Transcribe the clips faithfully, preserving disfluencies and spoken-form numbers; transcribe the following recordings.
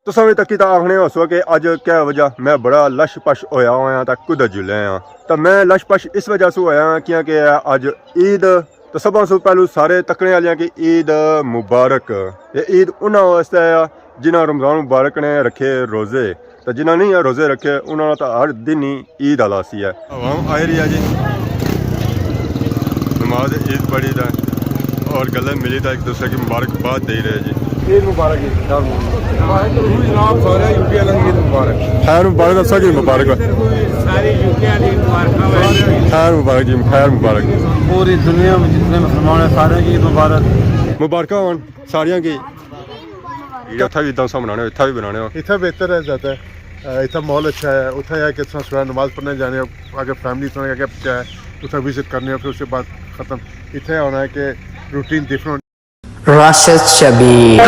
تساں وی تکی تاں آخنے ہوسو کہ اج کیا وجہ میں بڑا لش پش ہویا ہویا تاں کدھر جلیا ہاں۔ تاں میں لش پش اس وجہ سوں ہویا ہاں کیونکہ اج عید۔ تاں سبھاں سوں پہلو سارے تکنے آلیاں کی عید مبارک۔ یہ عید انہاں واسطے ہے جنہاں رمضان مبارک نے رکھے روزے، تاں جنہاں نہیں روزے رکھے انہاں نا تاں ہر دن ہی عید آلا سی ہے۔ عوام آئی رہی ہے جی، نماز عید پڑھی دا اور گلے ملی دا، ایک دوسرے کی مبارکباد دے رہے جی۔ عید مبارک جی۔ جناب، سارے یو پی والوں کی عید مبارک۔ خیر مبارک، سب کی مبارک۔ ساری یو پی والی مبارک۔ خیر مبارک جی، خیر مبارک۔ پوری دنیا میں جتنے مسلمان ہیں، سارے کی عید مبارک۔ مبارکاں ہون ساریاں کی۔ اتھا بھی دم سا بنانے ہو، اتھا بھی بنانے ہو۔ اتھا بہتر ہے زیادہ۔ اتھا ماحول اچھا ہے، اتھا یہ ہے کہ تساں سویرے نماز پڑھنے جانے ہو، اگر فیملی تساں اگر کیا ہے، اتھا وزٹ کرنے ہو، پھر اس کے بعد ختم۔ اتھا یہ ہونا ہے کہ روٹین ڈفرنٹ۔ راشد شبیر۔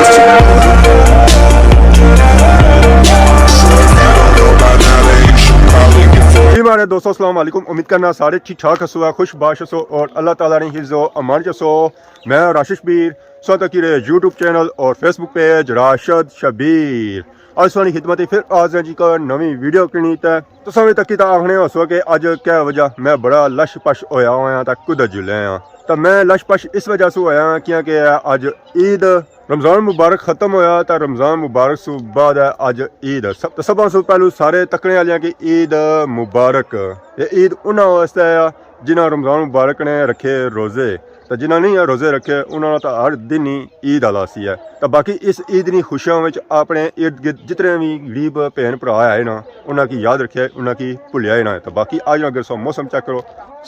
جی ماڑے دوستو، السلام علیکم۔ امید کرنا سارے ٹھیک ٹھاک ہسو، خوش باش ہسو اور اللہ تعالیٰ نے حفظ و امان چ ہسو۔ میں راشد شبیر، سو تکی رہے یوٹیوب چینل اور فیس بک پیج راشد شبیر۔ اج سوانی خدمت پھر آ جائیں جی کا نویں ویڈیو کنی تے۔ تساں وی تکی تاں آخنے ہوسو کہ اج کیا وجہ میں بڑا لش پش ہویا ہویا تاں کدھر جلیا ہاں۔ تاں میں لش پش اس وجہ سوں ہویا ہاں کیونکہ اج عید، رمضان مبارک ختم ہویا تاں رمضان مبارک سوں بعد ہے اج عید۔ سب، تاں سبھاں سوں پہلو سارے تکنے آلیاں کی عید مبارک۔ یہ عید انہاں واسطے ہے جنہاں رمضان مبارک نے رکھے روزے، تاں جنہاں نہیں روزے رکھے انہاں نا تاں ہر دن ہی عید آلا سی ہے۔ تاں باقی اس عید نی خوشیاں وچ اپنے ارد گرد جتنے وی غریب بھین بھرا ہے نا، انہاں کی یاد رکھیا ہے، انہاں کی بھلیا ہے نا۔ تاں باقی اج اگر سو موسم چیک کرو،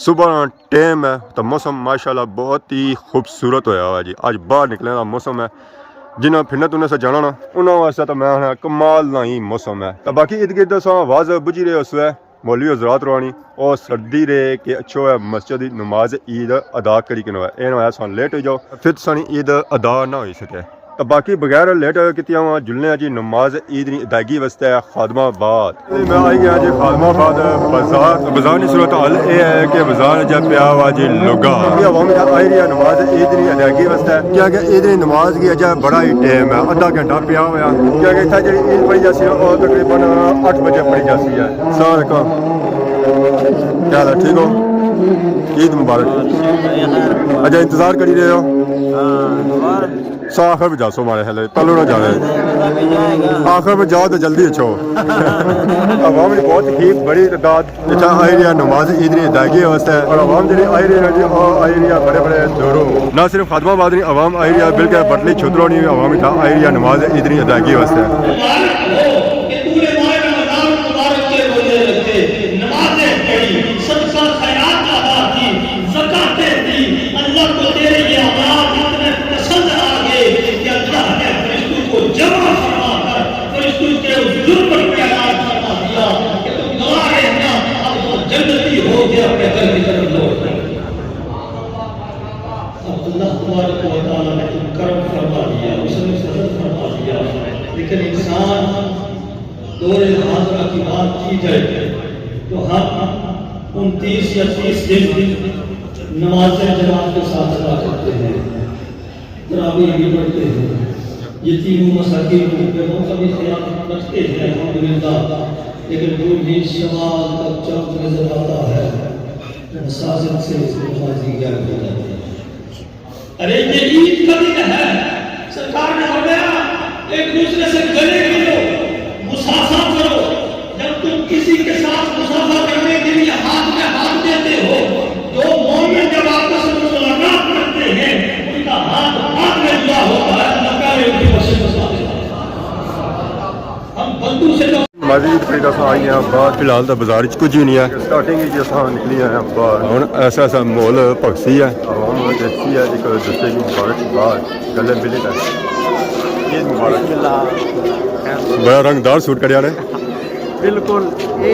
صبح نا ٹائم ہے تاں موسم ماشاءاللہ بہت ہی خوبصورت ہویا ہوا جی۔ اج باہر نکلنے دا موسم ہے، جنہاں پھرنے ترنے سے جانا نا، انہاں واسطے تاں میں آخنا کمال نا ہی موسم ہے۔ تاں باقی ارد گرد سو آواز بجھی رہے ہوسو ہے، مولوی حضرات روانی، او سردی رہے کہ اچھو ہے مسجد نماز عید ادا کری کنو ہے۔ اے نہ ہویا ساں لیٹ ہوئی جاؤ، پھر تساں نی عید ادا نہ ہوئی سکے۔ تاں باقی بغیر لیٹ ہوئے کیتی آواں جلنے آں جی نماز عید نی ادائیگی واسطے خادم آباد۔ میں آئی گیا جی خادم آباد بازار۔ بازار نی صورتحال اے ہے کہ بازار اجے پیا ہوا جی لگا۔ یہ عوام اتھا آئی رہی ہے نماز عید نی ادائیگی واسطے، کیونکہ عید نی نماز کی اجے بڑا ہی ٹائم ہے، ادھا گھنٹہ پیا ہویا، کیونکہ اتھا جڑی عید پڑھی جاسی ہے، وہ تقریباً اٹھ بجے پڑھی جاسی ہے۔ السلام علیکم۔ کیا حال ہے؟ ٹھیک ہو؟ عید مبارک۔ اچھا، انتظار کری رہے ہو؟ ہاں، اور؟ سو آخر پہ جاسو مارے حالے، پہلو نہ جانے۔ آخر پہ جاؤ تو جلدی اچھو۔ عوام نے بہت ہی بڑی تعداد اتھا آئی رہی ہے نماز عید نی ادائیگی واسطے، اور عوام جڑی آئی رہی ہے جی، وہ آئی رہی ہے بڑے بڑے دوروں۔ نہ صرف خادم آباد نی عوام آئی رہی ہے، بلکہ بٹلی چھترو نی عوام اتھا آئی رہی ہے نماز عید نی ادائیگی واسطے۔ مبارک ہو کہ تو نے ماہ رمضان مبارک کے روزے رکھے، نمازیں پڑھی، صدقہ خیرات ادا کی، زکاتیں دی، اللہ کو تیرے یہ اعمال اتنے پسند آ گئے کہ اللہ نے فرشتوں کو جمع فرما کر فرشتوں کے حضور پر اعلان فرما دیا کہ تم گواہ رہنا، اب تو جنتی ہو کے اپنے گھر کی طرف لوٹ گئے۔ اب اللہ تبارک و تعالیٰ نے تو کرم فرما دیا، اس نے فضل فرما دیا، لیکن انسان دور حاضرہ کی بات کی جائے تو ہم انتیس یا تیس دن نماز جماعت کے ساتھ ادا کرتے ہیں، تراویح بھی پڑھتے ہیں، یتیم و مساکین کے حقوق کا بھی خیال رکھتے ہیں، الحمدللہ، لیکن دور ہی شمال کا چمک نظر آتا ہے۔ مساجد سے نمازی غائب ہو جاتے ہیں۔ ارے، یہ عید کا دن ہے، سرکار نے فرمایا، ایک دوسرے سے گلے ملو، مصافحہ کرو۔ جب تم کسی کے ساتھ مصافحہ کرنے کے لیے ہاتھ میں ہاتھ دیتے ہو، دو مومن جب آپس میں ملاقات کرتے ہیں، ان کا ہاتھ ہاتھ میں جدا ہوتا ہے، اللہ پہلے ان کی بخشش فرماتے ہیں۔ ہم بندوں سے تو نمازی عید پڑھی تے اساں آئی گئے آں باہر۔ فی الحال تاں بازار اچ کجھ وی نہیں ہے۔ سٹارٹنگ اچ اساں نکلی آئے آں باہر۔ ہن ایسا ایسا ماحول پکسی ہے۔ عوام دیکھسی ہے، ایک دوسرے کی مبارکباد، گلے ملی تے عید مبارک۔ بڑا رنگدار سوٹ کڈیا نے۔ بالکل، اے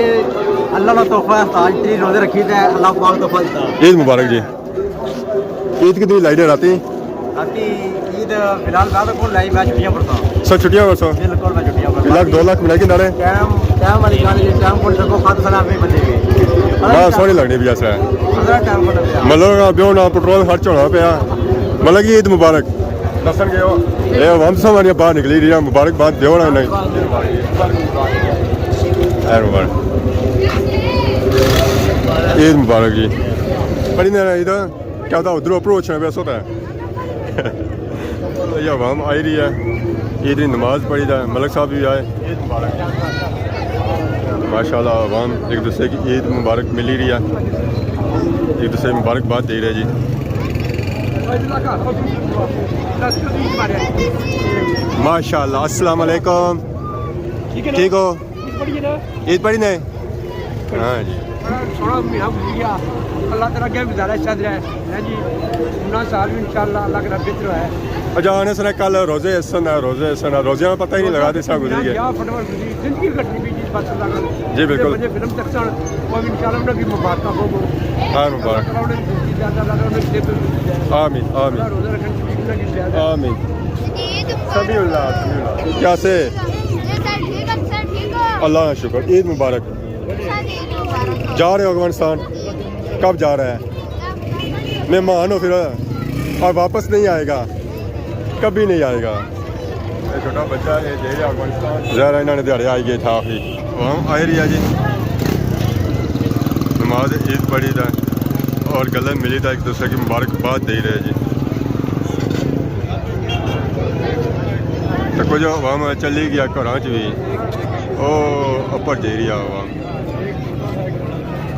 اللہ نا تحفہ ہے، تاج تری روزے رکھی تے اللہ پاک تحفہ دیتا۔ عید مبارک جی۔ عید کتنی لائی نے راتی؟ راتی عید فی الحال میں تو کون لائی، میں چھٹیاں پڑھتا ہوں۔ سر چھٹیاں پڑھتا ہوں۔ بالکل، میں چھٹیاں پڑھتا ہوں۔ لاکھ دو لاکھ ملائی کے نعرے؟ ٹائم، ٹائم والی گل ہے، ٹائم کون سکو، خط سلام نہیں بچے گی۔ بس سوہنی لگنی پیا سر۔ پندرہ ٹائم کون پیا؟ مطلب ابھی ہن پٹرول خرچ ہونا پیا۔ مطلب کہ عید مبارک۔ دسن گئے ہو؟ اے عوام ساریاں باہر نکلی رہی ہے، مبارکباد دیو نا انہیں۔ خیر مبارک۔ عید مبارک جی۔ پڑھی نے عید، کیا تھا ادھر اپروچ ہے ویسے ہوتا ہے۔ یہ عوام آئی رہی ہے، عید کی نماز پڑھی جائے، ملک صاحب بھی آئے۔ عید مبارک۔ ماشاءاللہ عوام ایک دوسرے کی عید مبارک ملی رہی ہے، ایک دوسرے کی مبارکباد دے رہے جی۔ ماشاءاللہ، السلام علیکم۔ ٹھیک ہو؟ عید پڑھی نے؟ ہاں جی۔ تھوڑا مہینہ گزر گیا، اللہ تعالیٰ اگے گزارش چل رہا ہے، ہے جی۔ نواں سال بھی انشاءاللہ اللہ کرے بہتر ہوئے۔ اچھا، آنے سنے کل روزے ہسن، روزے ہسن، روزے نا پتہ ہی نہیں لگا، تیسا گزری گیا۔ یا فٹافٹ گزری، زندگی کٹنی پئی جی، بس اللہ کرے۔ جی، بالکل۔ بندے فلم تک سن، وہ بھی انشاءاللہ انہیں بھی مبارکاں ہو۔ ہاں، مبارک۔ اللہ تعالیٰ انہیں بھی زندگی زیادہ، اللہ انہیں بھی صحت بھی زیادہ۔ آمین، آمین۔ روزہ رکھنے کی بھی زیادہ۔ آمین۔ سمیع اللہ، سمیع اللہ۔ کیسے؟ اللہ کا شکر۔ عید مبارک۔ جا رہے ہو افغانستان؟ کب جا رہا ہے؟ مہمان ہو پھر، اور واپس نہیں آئے گا، کبھی نہیں آئے گا۔ یہ چھوٹا بچہ ہے، جا رہا ہے افغانستان۔ ظاہر ہے انہاں نے دیہاڑے آئی گئے تھا آخری۔ عوام آئی رہی ہے جی، نماز عید پڑھی دا اور گلے ملی دا، ایک دوسرے کی مبارکباد دے رہے جی۔ تو کچھ عوام چلی گیا گھراں چ بھی، او اپر جائی رہی ہے عوام۔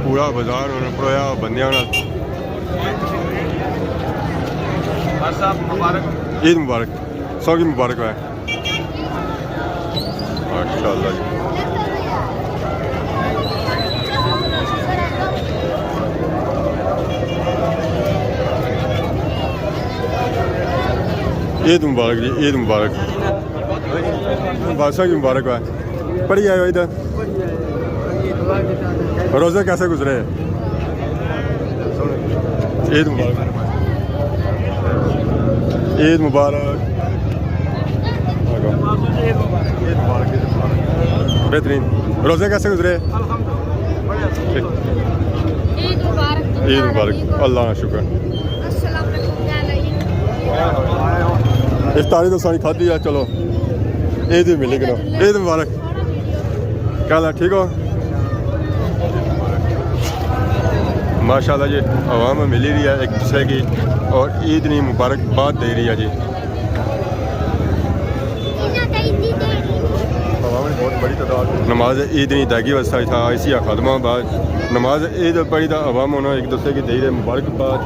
پورا بازار ہن پرویا بندیاں نال۔ بس صاحب مبارک۔ عید مبارک، سو کی مبارک ہے۔ ماشاءاللہ جی۔ عید مبارک جی، عید مبارک۔ بادشاہ کی مبارک ہوا۔ پڑھی آئے ہو ادھر؟ روزے کیسے گزرے؟ عید مبارک۔ عید مبارک۔ عید مبارک، عید مبارک۔ بہترین۔ روزے کیسے گزرے؟ عید مبارک۔ عید مبارک۔ اللہ کا شکر۔ السلام علیکم، کیا حال ہے؟ افطاری تو ساری کھادی ہے، چلو عید بھی ملی گئی۔ عید مبارک۔ کیا حال ہے، ٹھیک ہو؟ ماشاءاللہ جی، عوام ملی رہی ہے ایک دوسرے کی اور عید نی مبارکباد دے رہی ہے جی۔ عوام نے بہت بڑی تعداد نماز عید نی ادائیگی واسطے اتھا آئی سی خادمہ آباد۔ نماز عید پڑھی تاں عوام انہاں ایک دوسرے کی دے رہے مبارکباد۔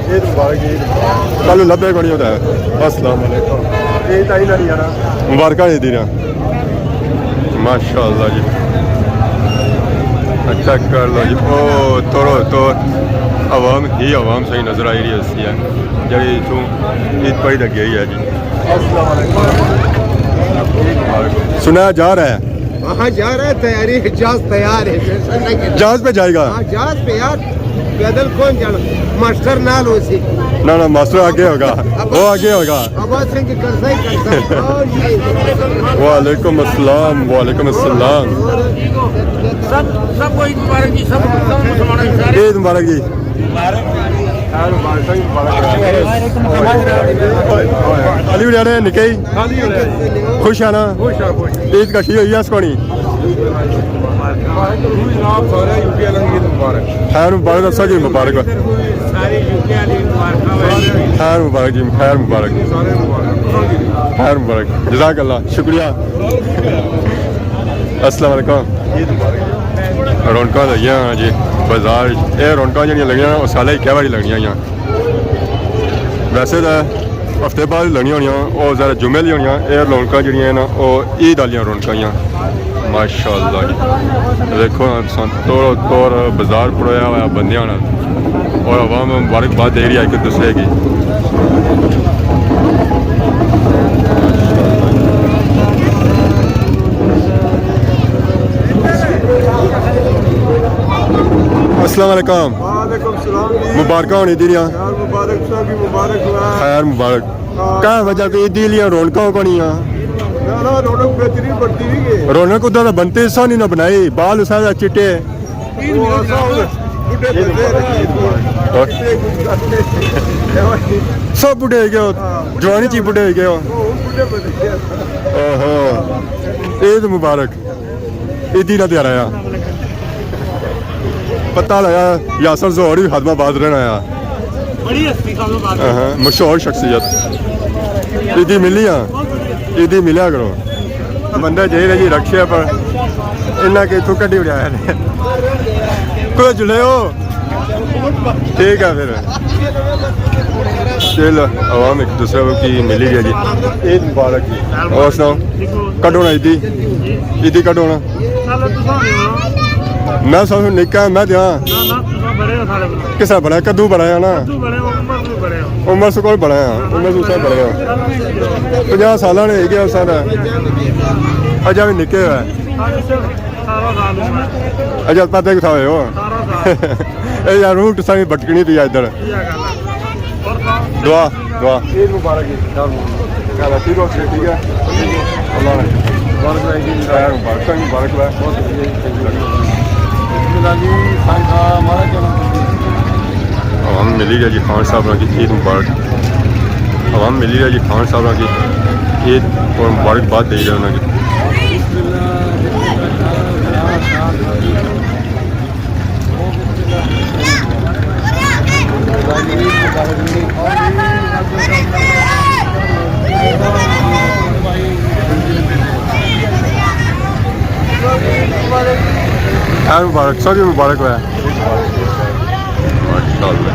عید مبارک، عید مبارک۔ کل لبے کو نہیں ہوتا ہے۔ السلام علیکم۔ عید آئی نہ رہی ہے نا۔ مبارکاں عید دیاں۔ ماشاءاللہ جی۔ چیک کر لو جی۔ او توڑو توڑ۔ عوام ہی عوام صحیح نظر آئی رہی ہے، اسی ہے۔ جڑی اتھوں عید پڑھی لگی ہوئی ہے جی۔ السلام علیکم۔ عید مبارک۔ سنا جا رہا ہے۔ ہاں، جا رہا ہے، تیاری، جہاز تیار ہے، ٹینشن نہ کرے۔ جہاز پہ جائے گا؟ ہاں، جہاز پہ یار، پیدل کون جانا؟ ماسٹر نال ہو سی۔ نہ، نہ، ماسٹر آگے ہوگا، وہ آگے ہوگا۔ عباس سنگھ کرسا ہی کرسا۔ آؤ جی۔ وعلیکم السلام، وعلیکم السلام۔ سب، سب کو عید مبارک جی، سب، سب مسلمانوں کی۔ عید مبارک جی۔ علی وڈیارے نکے ہی۔ خوش ہے نا؟ خوش ہے، خوش۔ عید کٹھی ہوئی ہے اس کونی؟ جناب، سارے یو پی والوں کی عید مبارک۔ خیر مبارک، اساں کی مبارک۔ ساری یو پی والی مبارک۔ خیر مبارک جی، خیر مبارک۔ سارے مبارک۔ خیر مبارک۔ جزاک اللہ، شکریہ۔ السلام علیکم۔ رونقاں لگیاں جی بازار وچ۔ اے رونقاں جڑیاں لگیاں، او سالے کئی واری لگنیاں ہویاں۔ ویسے تاں ہفتے بعد لگنیاں ہونیاں، او ذرا جمعے لیاں ہونیاں۔ اے رونقاں جڑیاں نا، او عید آلیاں رونقاں ہیاں۔ ماشاءاللہ جی۔ دیکھو نا تساں، توڑو توڑ بازار پڑویا ہویا بندیاں نال، اور عوام مبارکباد دے رہی ہے ایک دوسرے کی۔ السلام علیکم۔ وعلیکم السلام جی۔ مبارکاں ہونی دیریاں۔ یار مبارک، تساں کی مبارک ہوا۔ خیر مبارک۔ ہاں۔ کیا وجہ کوئی عیدی لیاں رونقاں کونی آں؟ نہ، نہ، رونق بہترین بنتی ہوئی ہے۔ رونق ادھر بنتے سا نہیں نہ بنائی، بال سارا چٹے۔ وہ ایسا ہو، بڈھے بندے ہیں۔ اور؟ سب بڈھے ہو گئے ہو، ہاں، جوانی چی بڈھے ہو گئے ہو۔ وہ بڈھے بندے ہیں۔ اوہو، عید مبارک۔ عیدی نہ تیار آیا۔ پتہ لگا یاسر ظہور بھی خادم آباد رہنا آیا۔ بڑی ہستی خادم آباد۔ ہاں، ہاں، مشہور شخصیت۔ عیدی ملی ہاں، عیدی ملیا کرو۔ بندہ جائی رہی جی رکشے پر، انہاں کے اتھوں کڈی اڑیا ہے۔ کوئی جلے ہو؟ ٹھیک ہے پھر۔ چلو، عوام ایک دوسرے کی ملی گئی جی۔ عید مبارک جی۔ اور سناؤ، کڈو نا عیدی؟ عیدی کڈو نا؟ میں سب نکا، میں دیاں۔ کسا بڑا؟ کدو بڑا ہے نا؟ عمر سے کول بڑا ہے، عمر سے کول بڑا ہے۔ پنجاہ سالاں نے ہی گیا سارا۔ اجا بھی نکے ہوئے۔ اجا پتہ کتھا ہوئے ہو؟ اے یار، روٹ ساری بھٹکنی پئی ادھر۔ دعا، دعا۔ عید مبارک جی۔ کیا حال ہے؟ ٹھیک ہو؟ ٹھیک ہے؟ اللہ نے مبارک ہو جی۔ خیر مبارک، سب مبارک ہوا۔ بہت شکریہ جی، thank you۔ بسم اللہ جی، خان صاحب، ہمارا کیا نام ہے؟ عوام ملی رہی جی خان صاحب کی عید مبارک۔ عوام ملی رہی جی خان صاحب کی عید اور مبارکباد دے رہے انہاں کی۔ بسم اللہ، بسم اللہ۔ خیر مبارک، سب مبارک ہوا۔ ماشاءاللہ۔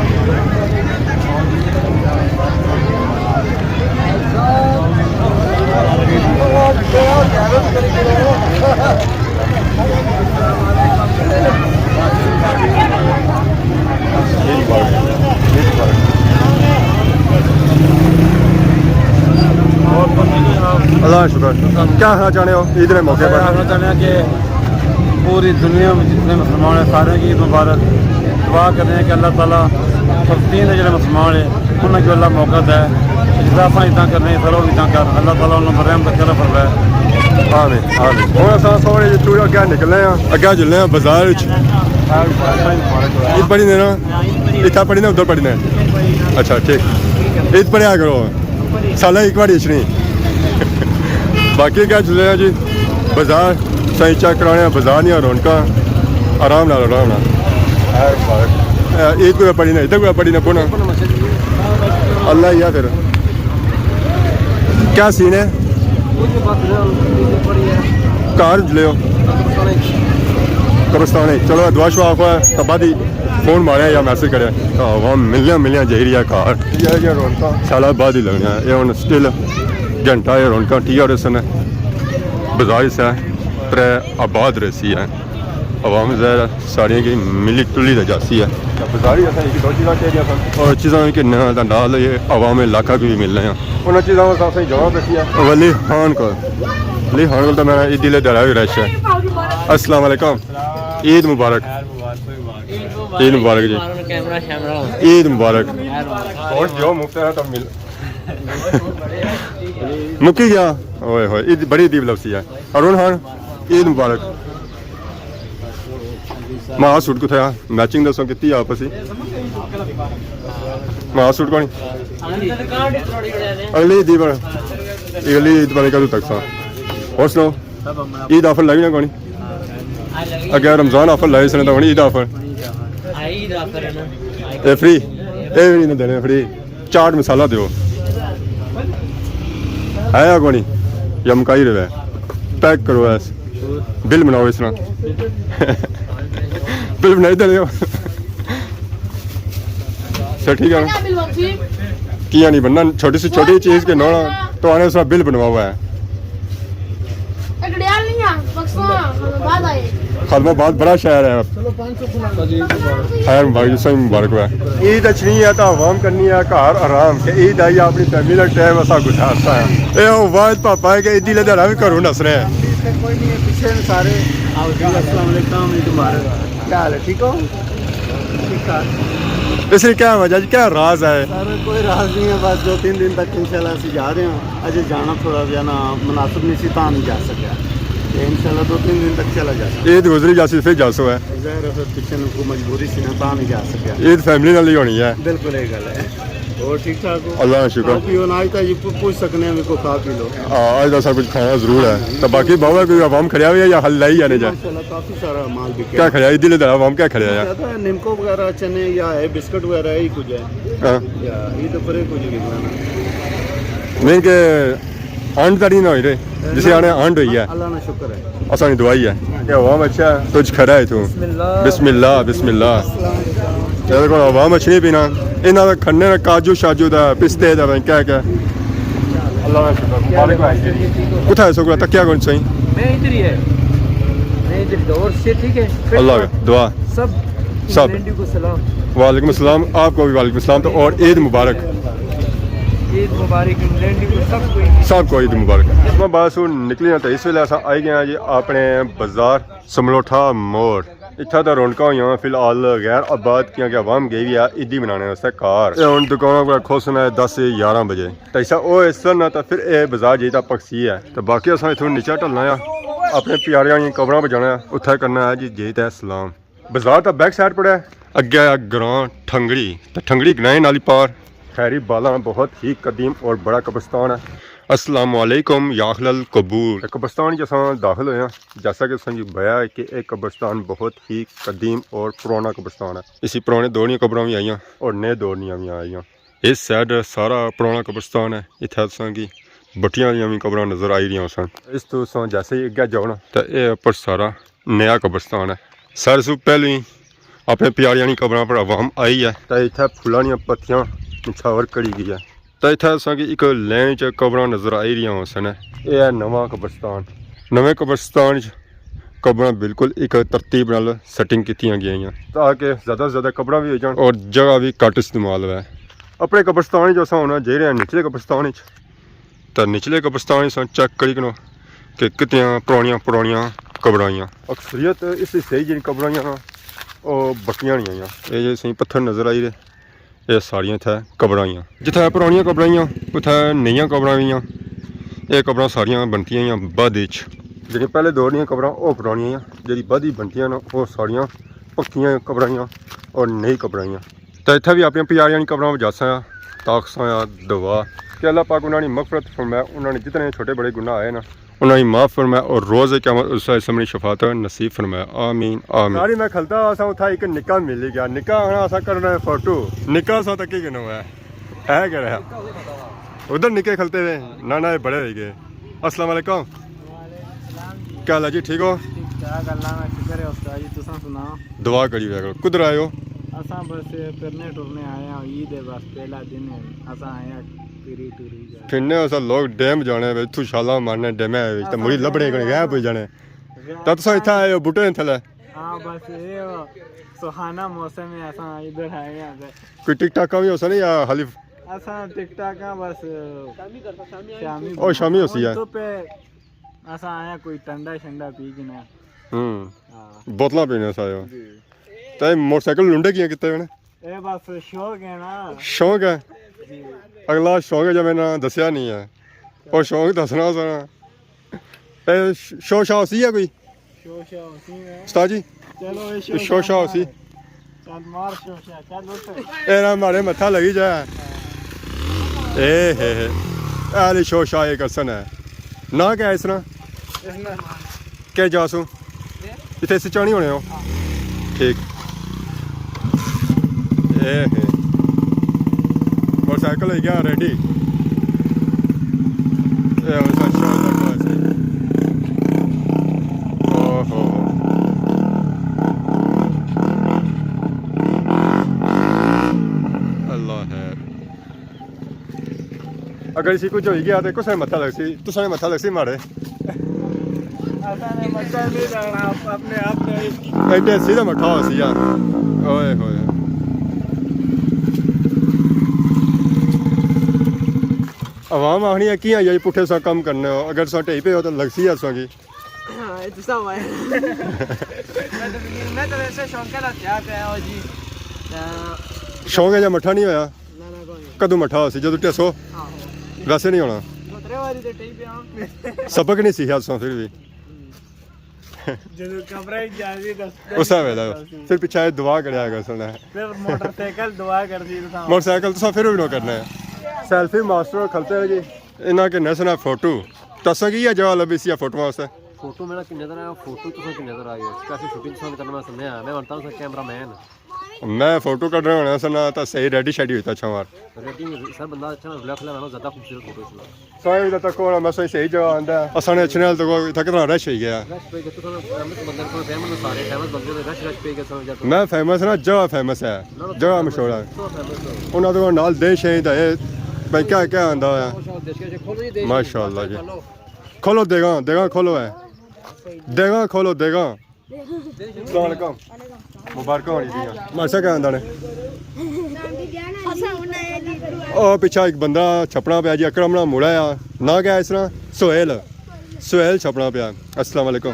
اللہ کا شکر۔ کیا آخنا چاہنے ہو عید نے موقع پر؟ آخنا چاہنے ہو کہ پوری دنیا میں جتنے مسلمان ہیں، سارے کی عید مبارک۔ دعا کرنے ہیں کہ اللہ تعالیٰ فلسطین کے جڑے مسلمان ہیں، انہاں کو اللہ موقع دے۔ جس طرح اساں عیداں کرنے ہیں، سارے عیداں کر، اللہ تعالیٰ انہاں پر رحم کا کرم فرمائے۔ آمین، آمین۔ ہن اساں تھوڑے جے ٹور اگے نکلنے ہاں، اگے جلنے ہاں بازار وچ۔ عید پڑھی نے نا؟ اتھا پڑھی نے، ادھر پڑھی نے؟ اچھا، ٹھیک۔ عید پڑھیا کرو۔ سالہ ایک بار اچھنی۔ باقی کیا چلے ہیں جی؟ بازار، سائیں چیک کرانے ہیں، بازار نیاں رونکاں، آرام نال، آرام نال۔ اے، عید کوئی پڑھی نہ، ادھر کوئی پڑھی نہ، بونا۔ اللہ ہی ہے پھر۔ کیا سین ہے؟ گھر جلے ہو؟ قبرستان ہے۔ چلو، دعا شعا ہوا ہے، تبا دی فون ماریا یا میسج کریا۔ عوام ملیا، ملیا جائی رہی ہے گھر۔ یہ، یہ رونکاں سالہ بعد ہی لگنا ہے۔ یہ ہن سٹل گھنٹہ یہ رونکاں ٹی آر ایس نے۔ بازار اس ہے، ترے آباد رہسی ہے۔ عوام ظاہر ہے ساریاں کی ملی ٹلی تے جاسی ہے۔ بازاری اساں ایک دو چیزاں چاہیے سن۔ اور چیزاں کہ نہ نال یہ عوام علاقہ کی بھی ملنے ہیں۔ انہاں چیزاں واسطے اساں جانا پیسی ہے۔ ولی خان کو، ولی خان کو تو میرا عید دل دھڑا بھی رش ہے۔ السلام علیکم۔ عید مبارک۔ عید مبارک جی۔ کیمرہ شیمرہ۔ عید مبارک۔ اور جو مفت ہے تو مل۔ مکی گیا۔ اوئے ہوئے، عید بڑی عجیب لفظی ہے۔ ارون خان، عید مبارک۔ ماں سوٹ کتھے آ؟ میچنگ دسو کتی آپس ہی؟ ماں سوٹ کونی؟ اگلی عید پر، اگلی عید پر کدوں تک سا؟ اور سناؤ؟ عید آفر لگی نا کونی؟ اگے رمضان آفر لگے سنے تو ہن عید آفر۔ اے فری، اے بھی نہیں دینے فری۔ چاٹ مسالہ دیو۔ ہے یا کونی؟ یا مکائی رہے؟ پیک کرو ایس۔ بل بناؤ اس طرح۔ بل بنائی دینے ہو۔ اچھا، ٹھیک ہے نا؟ کیا نہیں بننا، چھوٹی سی چھوٹی چیز کے نونا تو آنے اس طرح بل بنوا ہوا ہے۔ خادم آباد بڑا شہر ہے۔ خیر مبارک، سائیں مبارک ہوا۔ عید اچھنی ہے تو عوام کرنی ہے گھر آرام، کہ عید آئی اپنی فیملی نال ٹائم اسا گزارسا ہے۔ اے او واحد پاپا ہے کہ عیدی لے دھڑا بھی گھروں نسنے ہیں۔ کوئی نہیں ہے، پیچھے نے سارے۔ آؤ جی، السلام علیکم، عید مبارک۔ کیا حال ہے، ٹھیک ہو؟ ٹھیک ٹھاک۔ اس نے کیا وجہ جی، کیا راز ہے؟ سر، کوئی راز نہیں ہے، بس دو تین دن تک انشاءاللہ اسی جا رہے ہیں۔ اجے جانا تھوڑا جہا نا مناسب نہیں سی، تاں نہیں جا سکیا۔ تے انشاءاللہ دو تین دن تک چلا جا سکیا۔ عید گزری جاسی، پھر جاسو ہے۔ ظاہر ہے، پھر پچھے نوں کوئی مجبوری سی نا، تاں نہیں جا سکیا۔ عید فیملی نال ہی ہونی ہے۔ بالکل، یہ گل ہے۔ اور ٹھیک ٹھاک ہو؟ اللہ کا شکر۔ کھاؤ پیو نا، اج تاں یہ پو-، پوچھ سکنے ہیں، میرے کو کھا پی لو۔ ہاں، اج تاں سب کچھ کھانا ضرور ہے۔ تو باقی بابا کوئی عوام کھڑیا ہویا یا حل لائی جانے جا؟ ماشاءاللہ، کافی سارا مال بکیا۔ کیا کھڑیا؟ عید دے عوام کیا کھڑیا ہے؟ زیادہ نمکو وغیرہ، چنے یا ہے بسکٹ وغیرہ، یہی کچھ ہے۔ ہاں۔ یا عید پر کچھ نہیں کھانا۔ نہیں کہ انڈ تاڑی نہ ہوئی رہے، جسے آنے انڈ ہوئی ہے۔ اللہ نا شکر ہے۔ اساں نی دعا ہی ہے۔ یہ عوام اچھا ہے، تجھ کھڑا ہے تو۔ بسم اللہ۔ بسم اللہ، بسم اللہ۔ السلام علیکم۔ یہ دیکھو، عوام اچھنی پینا۔ انہاں دا کھنے نا کاجو شاجو دا، پستے دا، کیا کیا۔ اللہ کا شکر، مبارک ہو۔ کتھا ہے سکولا تکیا کون سائیں؟ میں ادھر ہی ہے۔ میں ادھر ہی، اور سے ٹھیک ہے؟ اللہ کا دعا۔ سب سب۔ لینڈی کو سلام۔ وعلیکم السلام، آپ کو بھی وعلیکم السلام، تو اور عید مبارک۔ عید مبارک، انگلینڈ کو سب کو عید۔ سب کو عید مبارک۔ اس میں بس ہن نکلی ہاں تو اس ویلے اساں آئی گئے ہاں جی اپنے بازار سملوٹھا موڑ۔ اتھا تے رونقاں ہوئیاں فی الحال غیر آباد، کیونکہ عوام گئی ہوئی ہے عیدی منانے واسطے گھر۔ اے ہن دکاناں کو کھوسنا ہے دس یاراں بجے۔ تے اسا او اس طرح تے پھر اے بازار جائی تے پکسی ہے۔ تے باقی اساں اتھوں نیچے ڈلنا ہے، اپنے پیاریاں نی قبراں پہ جانا ہے، اتھے کرنا ہے جی جائی تے سلام۔ بازار تاں بیک سائیڈ پڑے، اگے آ گراں ٹھنگڑی، تے ٹھنگڑی گرائیں نالی پار خیری بالاں بہت ہی قدیم اور بڑا قبرستان ہے۔ السلام علیکم یا اہل القبور۔ تے قبرستان وچ اساں داخل ہوئے ہاں، جیسا کہ تساں کی بیا ہے کہ ایک قبرستان بہت ہی قدیم اور پرانا قبرستان ہے۔ اسی پرانے دور نیاں قبراں بھی آئیاں اور نئے دور نیاں بھی آئیاں۔ اس سائیڈ سارا پرانا قبرستان ہے، اتھے تساں کی بٹیاں دیاں بھی قبراں نظر آئی رہیاں سن۔ اس تو تساں جیسے ہی اگے جاؤ نا، تے اے اپر سارا نیا قبرستان ہے۔ سارے سو پہلے ہی اپنے پیاریاں نی قبراں پر عوام آئی ہے، تے اتھے پھلاں نیاں پتیاں نچھاور کری گئی ہے۔ تے اتھے تساں کی ایک لین چ قبراں نظر آئی رہیاں ہوسن۔ اے ہے نواں قبرستان۔ نویں قبرستان چ قبراں بالکل ایک ترتیب نال سیٹنگ کیتیاں گئیاں، تاکہ زیادہ سے زیادہ قبراں بھی ہوئی جان اور جگہ بھی گھٹ استعمال ہوئے۔ اپنے قبرستان چ اساں ہن جائی رہے ہیں نچلے قبرستان چ، تے نچلے قبرستان چ اساں چیک کری کنو کہ کتنیاں پرانیاں پرانیاں قبراں آئیاں۔ اکثریت اس حصے جن قبراں آئیاں نا، او بکیاں نہیں آئیاں۔ اے جے سائیں پتھر نظر آئی رہے، اے ساریاں اتھے قبراں آئیاں۔ جتھے پرانیاں قبراں آئیاں، اتھے نئیاں قبراں وی آئیاں۔ اے قبراں ساریاں بنتیاں آئیاں بعد وچ۔ جیڑھیاں پہلے دور دیاں قبراں، او پرانیاں آئیاں۔ جیڑھی بعد وچ بنتیاں نا، او ساریاں پکیاں قبراں آئیاں اور نئی قبراں آئیاں۔ تے اتھے وی اپنی پیاریاں نی قبراں وچ جاساں آ، تے آکھساں آ دعا کہ اللہ پاک انہاں نی مغفرت فرمائے، انہاں نے جتنے چھوٹے بڑے گناہ آئے نا، انہاں کی معاف فرمائے اور روز قیامت اس اساں نی شفاعت نصیب فرمائے۔ آمین، آمین۔ ساری میں کھلتا اساں اتھا ایک نکا ملی گیا، نکا آخنا اساں کرنا ہے فوٹو، نکا اساں تکی گنو ہے، ہے کہڑا؟ ادھر نکے کھلتے ہوئے، نہ نہ، یہ بڑے ہوئی گئے۔ السلام علیکم۔ وعلیکم السلام جی۔ کیا حال ہے جی، ٹھیک ہو؟ ٹھیک ٹھاک، اللہ کا شکر ہے استاد جی، تساں سناؤ؟ دعا کری ہویا کرو۔ کدھر آئے ہو؟ اساں بس پھرنے ٹرنے آئے ہاں، عید ہے بس پہلا دن ہے، اساں آئے ہاں پھری ٹری جا۔ پھرنے اساں لوگ ڈیم جانے وچ، اتھوں چھالاں مارنے ڈیمے وچ، تے مڑی لبھنے کنے غائب ہوئی جانے۔ تے تساں اتھا آئے ہو بوٹے تھلے؟ ہاں بس یہ سہانا موسم ہے، اساں ادھر آئے ہاں تے۔ کوئی ٹک ٹاکاں وی ہوسن یا خالی؟ اساں ٹک ٹاکاں بس شامی او شامی ہوسی ہے۔ تو پہ اساں آیا کوئی ٹنڈا شنڈا پی کے نا۔ ہوں۔ ہاں۔ بوتلاں پینے سا آئے ہو۔ جی۔ تے موٹر سائیکل لنڈے کیاں کیتے ہوئے نے؟ اے بس شوق ہے نا۔ شوق ہے؟ جی۔ اگلا شوق ہے جو میں نے دسیا نہیں ہے۔ او شوق دسنا سا۔ اے ش-، شو شا ہوسی ہے کوئی؟ شو شا ہوسی ہے۔ استاد جی؟ چلو، اے شو شو شا شا ہوسی۔ مار۔ چل مار شو شا، چل اٹھ۔ اے نا مارے متھا لگی جا۔ اے ہے ہے۔ اے علی شو شا اے کرسن ہے۔ نا کیا ہے اس نا؟ اس نا۔ کیا جاسو؟ اتھے اسے چانی ہونے ہو؟ ٹھیک۔ اے ہے۔ موٹر سائیکل ہوئی گیا ریڈی۔ اے ہن اساں شہر تک آئے سے۔ اوہو۔ اللہ خیر۔ اگر اسی کچھ ہوئی گیا تے کسے متھا لگسی، تساں نے متھا لگسی ماڑے۔ اساں نے متھا نہیں لگنا، اپنے آپ نے۔ ایڈے سیدھا مٹھا ہوسی یار۔ اوئے ہوئے۔ عوام آخنی ہے کیاں یار پٹھے سا کم کرنے ہو، اگر تساں ٹھیک پے ہو تو لگسی ہے تساں کی۔ ہاں، اے تساں وائے۔ میں تو ویسے شوق نال تھیا پیا ہو جی۔ تے شوق ہے یا مٹھا نہیں ہویا؟ نہ، نہ، کوئی نہیں۔ کدوں مٹھا ہو سی؟ جدوں ٹیسو؟ آہو۔ ویسے نہیں ہونا۔ دو ترے واری تے ٹہی پیا ہاں۔ سبق نہیں سیکھیا تساں پھر بھی؟ جدوں کمرہ ہی جا سی، دس، اس ویلے پھر پچھے دعا کریا کر سنا۔ پھر موٹر سائیکل دعا کر دی تساں۔ موٹر سائیکل تساں پھر بھی نہ کرنا ہے۔ سیلفی ماسٹر کھلتے ہیں جی۔ انہاں کے نسنا فوٹو۔ تساں کی یہ جگہ لبھی سی فوٹو واسطے؟ فوٹو میرا کی نظر آیا، فوٹو تساں کی نظر آئی ہے۔ اسپیشل شوٹنگ تساں کرنا میں سمجھا، میں بنتا ہوں کیمرہ مین۔ میں فوٹو کڈنا ہونا سا نہ تاں صحیح ریڈی شیڈی ہوئی تاں اچھا مار۔ ریڈی سر بندہ اچھا نہ بلیک کلر آنا زیادہ خوبصورت فوٹو اچھنا۔ سوائے دا تک کوئی مسئلہ صحیح جگہ آندا ہے۔ اساں نے اچھنے نال تو کوئی تھا کتنا رش ہوئی گیا۔ رش پہ گیا تو سر بندے کو فیمس سارے فیمس بندے نے رش رش پہ گیا سر جب۔ میں فیمس نا، جگہ فیمس ہے، جگہ مشہور ہے۔ تو فیمس ہو۔ انہاں دے نال دیش ہے تے بھائی کیا کیا آندا ہے۔ دیش کے کھولو جی، دیش ماشاءاللہ جی۔ کھولو۔ کھولو دیگاں، دیگاں کھولو ہے۔ دیگاں کھولو، دیگاں۔ السلام علیکم۔ مبارکاں ہونی دیاں۔ ماشاء کیا آندا نے۔ او پچھا ایک بندہ چھپنا پیا جی، اکرم نا مڑا آ۔ نہ کیا اس طرح؟ سہیل۔ سہیل چھپنا پیا۔ السلام علیکم۔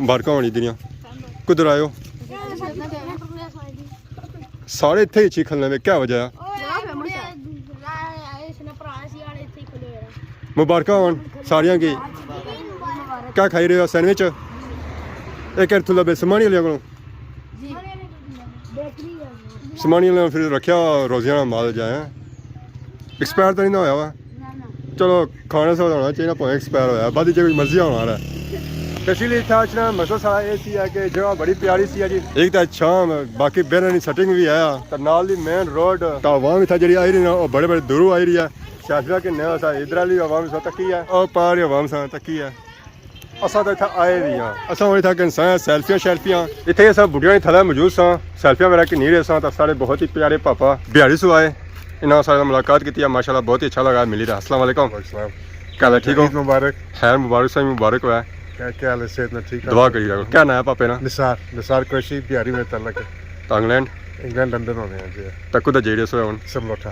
مبارکاں ہونی دیاں۔ کدھر آئے ہو؟ سارے اتھے ہی چی کھلنے میں کیا وجہ ہے؟ مبارکاں ہون ساریاں کی۔ کیا کھائی رہے ہو سینڈوچ؟ ایک ارتھو لبے سمانی والے کولوں۔ سمانی والے پھر رکھیا روزیاں مال جائے۔ ایکسپائر تو نہیں نہ ہویا وا؟ چلو کھانے سے ہونا چاہیے، پویں ایکسپائر ہویا، بعد چ کوئی مرضی ہونا رہا۔ تے اس لیے اتھا اچھنا مسئلہ سارا اے سی ہے کہ جگہ بڑی پیاری سی ہے جی۔ ایک تے چھاں، باقی بیرن نی سیٹنگ بھی ہے۔ تے نال دی مین روڈ، تے عوام اتھا جڑی آئی رہی نا، او بڑے بڑے دوروں آئی رہی ہے۔ شافیہ کے نیا سا ادھر والی عوام سا تکی ہے، او پار عوام سا تکی ہے۔ اساں تے اتھا آئے وی ہاں، اساں ہن اتھا گھنساں سیلفیاں شیلفیاں۔ اتھے اساں بڈیاں نے تھلے موجود ساں، سیلفیاں وغیرہ گھنی رہے ساں، تے سارے بہت ہی پیارے پاپا بہاری سو آئے۔ انہاں سارے ملاقات کیتی ہے، ماشاءاللہ بہت ہی اچھا لگا ملی رہا۔ السلام علیکم۔ وعلیکم السلام۔ کیا حال ہے، ٹھیک ہو؟ عید مبارک۔ خیر مبارک، سائیں مبارک ہوا ہے۔ کیا، کیا حال ہے، صحت میں ٹھیک ہے؟ دعا کری رہو۔ کیا نام ہے پاپے نا؟ نثار، نثار قریشی، بہاری میں تعلق ہے۔ تو انگلینڈ؟ انگلینڈ لندن ہونے ہیں جی۔ تو کدھر جائی رہے سو ہن؟ سملوٹھا۔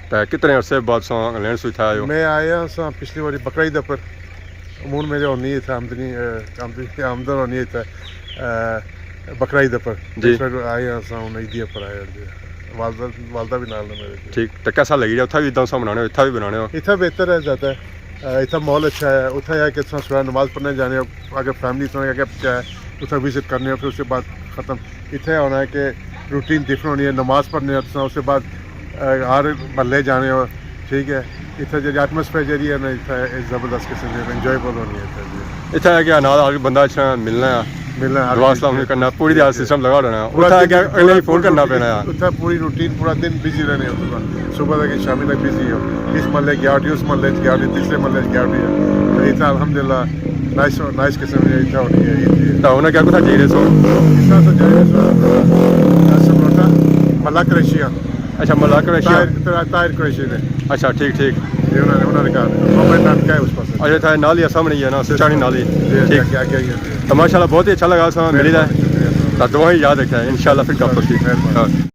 تو کتنے عرصے بعد سو انگلینڈ سو اتھا آئے ہو؟ میں آیا سا پچھلی واری بقرعید پر۔ امور میرے ہونی اتھا آمدنی، اے، آمدنی، آمدن ہونی اتھا، اے، بقرعید پر۔ جی۔ اس وقت آئے ہاں سا ہن عیدی پر آئے ہاں جی۔ والدہ، والدہ بھی نال نے میرے جی۔ ٹھیک، تو کیسا لگی رہا؟ اتھا بھی عیداں سا منانے ہو، اتھا بھی بنانے ہو؟ اتھا بہتر ہے زیادہ۔ اے، اتھا ماحول اچھا ہے، اتھا ہے کہ تساں سویرے نماز پڑھنے جانے ہو، اگر فیملی تساں اگے پچھے ہے، اتھا وزٹ کرنے ہو، پھر اس کے بعد ختم۔ اتھا ہونا ہے کہ روٹین ڈفرنٹ ہونی ہے، نماز پڑھنے ہو تساں، اس کے بعد، اے، ہر محلے جانے ہو، ٹھیک ہے۔ اتھا جیڑی ایٹماسفیئر جیڑی ہے نا، اتھا اے زبردست قسم دی انجوائبل ہونی ہے اتھا جی۔ اتھا ہے کہ نال ہر بندہ اچھا ملنا ہے، ملنا ہے، ہر دعا چیز سلام ہے۔ کرنا، پوری دیہاڑی سسٹم لگا رہنا ہے۔ پورا اتھا ہے دن کہ پورا، اگلے پوری فون کرنا روٹین، پینا ہے۔ اتھا پوری روٹین پورا دن بزی رہنے ہو تساں۔ صبح تک شامی تک بزی ہو۔ اس محلے گیا اٹھی، اس محلے گیا اٹھی، تیسرے محلے گیا اٹھی۔ تو اتھا الحمدللہ نائس، نائس قسم دی اتھا ہونی ہے عید جی۔ تو انہاں کیا کتھا جائی رہے سو؟ اتھا تو جائی رہے سو۔ سملوٹھا، محلہ قریشیاں۔ اچھا، محلہ قریشیاں۔ طاہر، طاہر قریشی نے۔ اچھا، ٹھیک، ٹھیک۔ یہ انہاں نے، انہاں نے گھر، بابا نانکا ہے اس پاسے۔ اچھا، اتھا نال ہی سامنے ہی ہے نا، سسٹانی نال ہی۔ جی، جی، ٹھیک۔ آگے، آگے ہی ہے جی۔ تو ماشاءاللہ بہت ہی اچھا لگا سا ملی دا۔ مہربانی، شکریہ۔ تو دعائیں یاد رکھیا ہے، انشاءاللہ پھر گپ ہوسی۔ مہربانی۔ ہاں۔